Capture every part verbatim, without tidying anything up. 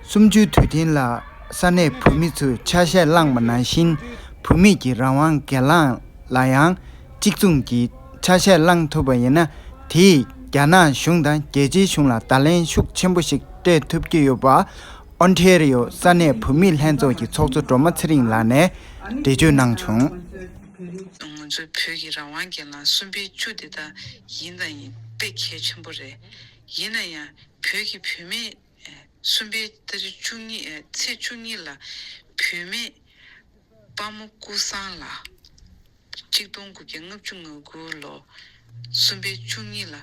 གསུམ་བཅུའི་དུས་དྲན་ལ་ས་གནས་བོད་མི་ཚོས་ཆ་ཤས་བླངས་པ་ནང་བཞིན། བོད་མི་གི་རང་དབང་སྒེར་ལངས་ལ་ཡང་གཅིག་མཚུངས་ཀྱི་ཆ་ཤས་བླངས་ཐུབ་པ་ཡིན་ན། དེས་རྒྱ་ནག་གཞུང་དང་རྒྱལ་སྤྱིའི་གཞུང་ལ་བརྡ་ལན་ཤུགས་ཆེན་པོ་ཞིག་སྤྲད་ཐུབ་ཀྱི་ཡོད་པ། ཨོན་ཊེ་རི་ཡོ་ས་གནས་བོད་མིའི་ལྷན་ཚོགས་ཀྱི་ཚོགས་གཙོ་སྒྲོལ་མ་ཚེ་རིང་ལགས་ནས་འགྲེལ་བརྗོད་གནང་བྱུང་། ང་ཚོའི་བོད་ཀྱི་རང་དབང་སྒེར་ལངས་གསུམ་པའི་བཅུ་འདི་དག་ཡིན་དང་ཡིན་དཔེ་གལ་ཆེན་པོ་རེད། ཡིན་ན་ཡང་བོད་ཀྱི་བུད་མེད། གསུམ་པའི་ཏ་རིག་བཅུ་གཉིས། ཚེས་བཅུ་གཉིས་ལ་བུད་མེད་དཔའ་མོ་ཀུན་བཟང་ལགས། གཅིག་སྟོང་དགུ་བརྒྱ་ལྔ་བཅུ་ང་དགུ་ལོ་གསུམ་པའི་བཅུ་གཉིས་ལ་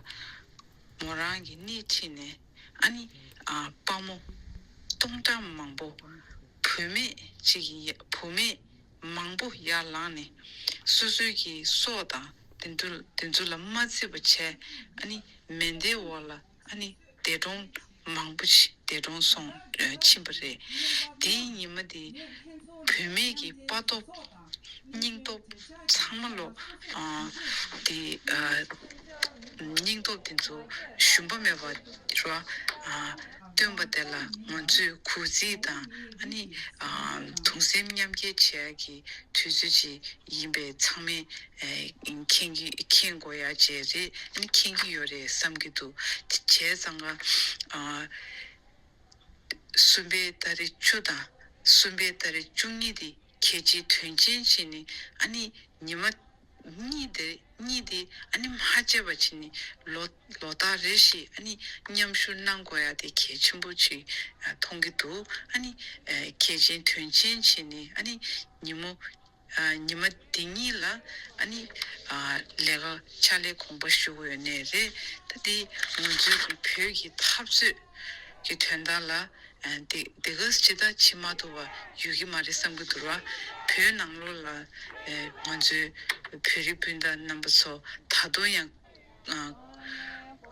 མོ་རང་གི་སྣེ་ཁྲིད་ནས། ཨ་ནི་ཨ་དཔའ་མོ་སྟོང་ཕྲག་མང་པོ། བུད་མེད་ཅིག་ཡིན་ཡ། བུད་མེད་མང་པོ་ཡར་ལངས་ནས་སོ་སོའི་གི་སྲོག་དང་དེ་ཚོ་དེ་ཚོ་ལ་མ་བརྩི་བ་བྱས། ཨ་ནི་མེ་མདའི་འོག་ལ་ཨ་ནི་འདས་གྲོངས་མང་པོ་ཞིག་འདས་གྲོངས་སོང་ཕྱིན་པ་རེད། དེའི་ཉི་མ་དེ་བུད་མེད་ཀྱི་དཔའ་སྟོབས། སྙིང་སྟོབས་ཚང་མ་ལོ། ཨ་དེ་ཨ་སྙིང་སྟོབས་དེ་ཚོ་ཞུམ་པ་མེད་པ་ར། ཨ་སྟོན་པ་དེ་ལ་ང་ཚོས་གུས་བརྩི་དང་། ཨ་ནི་ཨ་གདུང་སེམས་མཉམ་སྐྱེད་བྱེད་ཡ་གི་དུས་ཚོད་ཅིག་ཡིན་པས། ཚང་མས་ཨེ་མཁྱེན་གྱི་མཁྱེན་དགོས་ཡ་ཅིག་རེད། ཨ་ནི་མཁྱེན་གྱི་ཡོད་རེད་བསམ་གྱི་འདུག་དེ་བྱས་ཙང་ཀ་ཨ་གསུམ་པའི་ཏ་རིག་བཅུ་དང་གསུམ་པའི་ཏ་རིག་བཅུ་གཉིས་དེ་གལ་ཆེའི་དོན་ཆེན་བྱས་ནས། ཨ་ནི་ཉི་མ་གཉིས་དེ་གཉིས་དེ་ཨ་ནི་མ་བརྗེད་པ་བྱས་ནས། ལོ་ལོ་ལྟར་རེ་བཞིན་ཨ་ནི་མཉམ་ཞུགས་གནང་དགོས་ཡ་དེ་གལ་ཆེན་པོ་ཅིག་ཨ་མཐོང་གི་འདུག་ཨ་ནི་ཨ་གལ་ཆེན་དོན་ཆེན་བྱས་ནས། ཨ་ནི་ཉིན་མོ་ཨ་ཉི་མ་དེ་གཉིས་ལ་ཨ་ནི་ཨ་ལས་ཀ་ཕྱག་ལས་གོང་འཕེལ་ཞུ་དགོས་ཡོད་ནའི་རེད། ད་དེ་ང་ཚོའི་གི་བོད་ཀྱི་འཐབ་རྩོད་ཀྱི་དོན་དག་ལ་ཨ་དེ་དེ་ག་ཇི་ལྟར་བྱེད་མ་ཐུབ་པ་ཡོད་ཀྱི་མ་རེད་བསམ་གྱི་འདུག་ར། བོད་ནང་ལོགས་ལ་ཨ་ང་ཚོའི་བོད་རིགས་སྤུན་ཟླ་རྣམ་པ་ཚོ་ད་དུང་ཡང་ཨ་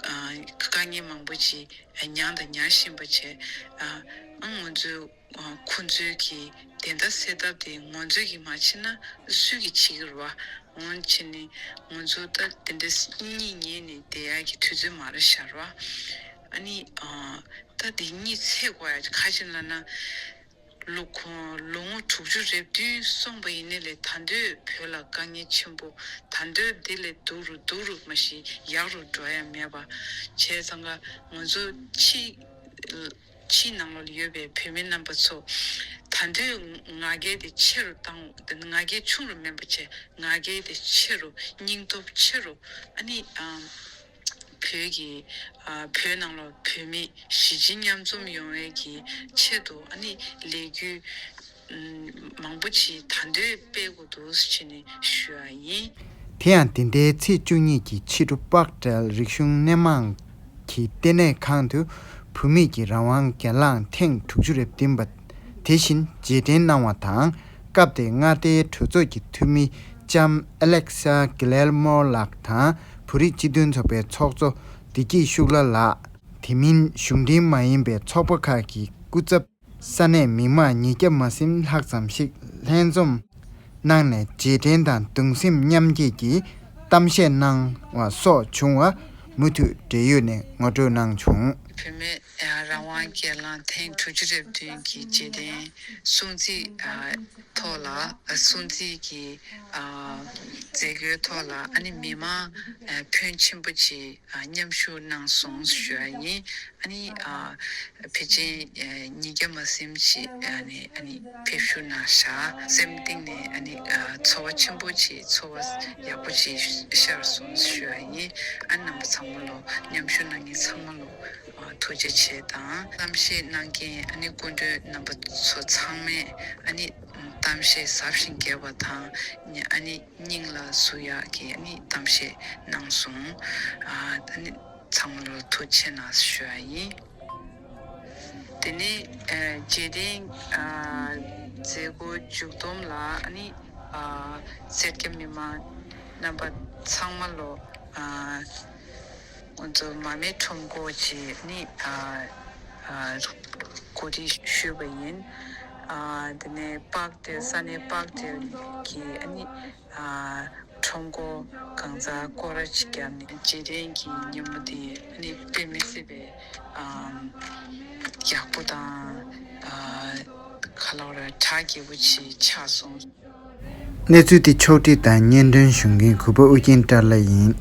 ཨ་དཀའ་ངལ་མང་པོ་ཅིག་མྱངས་དང་མྱང་བཞིན་པ་བྱས། ཨ་ཨ་ང་ཚོའི་ཨ་ཁོང་ཚོའི་གི་བདེན་མཐའ་གསལ་ཐབས་དེ་ང་ཚོས་ཀྱིས་མ་བྱས་ན་སུས་ཀྱིས་བྱེད་ཀྱི་རེད་བ། འོན་ཆེ་ནི་ང་ཚོ་ད་དེ་འདྲ་གཉིད་ཉལ་ནས་བསྡད་ཡག་གི་དུས་ཚོད་མ་རེད་ཤག་ར། ཨ་ནི་ཨ་ད་དེ་གཉིད་སད་དགོས་ཡ་ཁ་ཅིག་ལབ་ན། ལོ་ཁོ་ལོ་ངོ་དྲུག་ཅུ་རེ་བདུན་སོང་པ་ཡིན་ནའི་ལས། ད་དུང་བོད་ལ་དཀའ་ངལ་ཆེན་པོ། ད་དུང་འདི་ལས་སྡུག་རུ་སྡུག་རུ་མ་གཞི་ཡག་རུ་འགྲོ་ཡ་མེད་པ་བྱས་ཙང་ཀ་ང་ཚོ་ཕྱི་ཕྱིའི་ནང་ལོགས་ལ་ཡོད་པའི་བོད་མི་རྣམ་པ་ཚོ། ད་དུང་ང་རྒྱལ་དེ་ཆེ་རུ་བཏང་། ང་རྒྱལ་ཆུང་རུ་མིན་པ་བྱས། ང་རྒྱལ་དེ་ཆེ་རུ། སྙིང་སྟོབས་ཆེ་རུ། ཨ་ནི་ཨ་བོད་ཀྱི་ཨ་བོད་ནང་ལོགས་བོད་མི་གཞིས་བྱེས་མཉམ་འཛོམས་ཡོང་བའི་གི་ཆེད་དུ། ཨ་ནི་ལས་འགུལ་ཨ་མང་པོ་ཅིག་ད་དུང་སྤེལ་དགོས་འདུག་ཟེར་ནས་ཞུ་ཡ་ཡིན། དེ་ཡང་འདི་ཟླའི་ཚེས་བཅུ་གཉིས་ཀྱི་ཕྱི་དྲོ་པག་ཀྲལ་རིག་གཞུང་སྣེ་མང་གི་ལྟེ་གནས་ཁང་དུ་བུད་མེད་ཀྱི་རང་དབང་སྒེར་ལངས་ཐེངས་དྲུག་ཅུ་རེ་བདུན་པ་དེ་བཞིན་རྗེས་དྲན་གནང་བ་དང་། སྐབས་དེར་མངའ་སྡེའི་གྲོས་ཚོགས་ཀྱི་འཐུས་མི་ལྕམ་ཨ་ལེག་ས་གྷི་ལེལ་མོ་ལགས་དང་། བོད་རིགས་སྤྱི་མཐུན་ཚོགས་པའི་ཚོགས་གཙོ་བདེ་སྐྱིད་ཤུགས་ལྷ་ལགས། དེ་མིན་གཞུང་འབྲེལ་མ་ཡིན་པའི་ཚོགས་པ་ཁག་གི་སྐུ་ཚབ། ས་གནས་མི་མང་ཉིས་བརྒྱ་མ་ཟིན་ལྷག་ཙམ་ཞིག་ལྷན་འཛོམས་གནང་ནས་རྗེས་དྲན་དང་གདུང་སེམས་མཉམ་སྐྱེད་ཀྱི་གཏམ་བཤད་གནང་བ་སོགས་བྱུང་བ་མུ་མཐུད་འབྲེལ་ཡོད་ནས་ངོ་སྤྲོད་གནང་བྱུང་། བུད་མེད་རང་དབང་སྒེར་ལངས་ཐེངས་དྲུག་ཅུ་རེ་བདུན་གྱི་རྗེས་དྲན་སྲུང་བརྩི་ཐོག་ལ། སྲུང་བརྩི་གི་མཛད་སྒོའི་ཐོག་ལ། ཨ་ནི་མི་མང་ཕོན་ཆེན་པོ་ཅིག་མཉམ་ཞུགས་གནང་སོང་ཞུ་བ་ཡིན། ཨ་ནི་ཨ་ཕལ་ཆེར་ཨ་ཉིས་བརྒྱ་མ་ཟིན་ཅིག་ཨ་ནི་ཨ་ནི་ཕེབས་བསུ་གནང་ཤག་སེམས་གཏིང་ནས་ཨ་ནི་ཨ་ཚོར་བ་ཆེན་པོ་ཅིག་ཚོར་བ་ཡག་པོ་ཅིག་ཤར་སོང་ཞུ་བ་ཡིན། ཨ་ནི་རྣམ་པ་ཚང་མ་ལོ། མཉམ་ཞུགས་གནང་མཁན་ཚང་མ་ལོ་ཨ་ཐུགས་རྗེ་ཆེ་དང་། གཏམ་བཤད་གནང་མཁན་ཨ་ནི་སྐུ་མགྲོན་རྣམ་པ་ཚོ་ཚང་མས་ཨ་ནི་གཏམ་བཤད་ཟབ་ཞིང་རྒྱས་པ་དང་། ཨ་ནི་སྙིང་ལ་ཟུག་ཡག་གི་ཨ་ནི་གཏམ་བཤད་གནང་སོང་། ཨ་ནི་ཚང་མ་ལོ་ཐུགས་རྗེ་ཆེ་གནང་ཞུ་བ་ཡིན། དེ་ནས་ཨ་རྗེས་དྲན་ཨ་མཛད་སྒོ་མཇུག་བསྡོམས་ལ། ཨ་ནི་ཨ་སེར་སྐྱ་མི་མང་རྣམ་པ་ཚང་མ་ལོ། ཨ་ང་ཚོ་མར་མེ་ཁྲོམ་སྐོར་ཅིག་ནི་ཨ་ཨ་གོ་སྒྲིག་ཞུས་པ་ཡིན། ཨ་དེ་ནས་པག་ཏེལ། ས་གནས་པག་ཏེལ་གྱི་ཨ་ནི་ཨ་ཁྲོམ་སྐོར་གང་ཚང་སྐོར་ར་ཅིག་བརྒྱབ་ནས། རྗེས་དྲན་གྱི་ཉིན་མོ་དེ་ཨ་ནི་དཔེ་མི་སྲིད་པའི་ཨ་ཡག་པོ་དང་ ག་ལ་བ་ར་གྲ་རྒྱས་པོ་ཆེ་ཆགས་སོང་། གནས་ཚུལ་དེ་ཕྱོགས་སྒྲིག་དང་སྙན་སྒྲོན་ཞུ་མཁན་གུས་པ་ཨུ་རྒྱན་བཀྲ་ལྷ་ཡིན།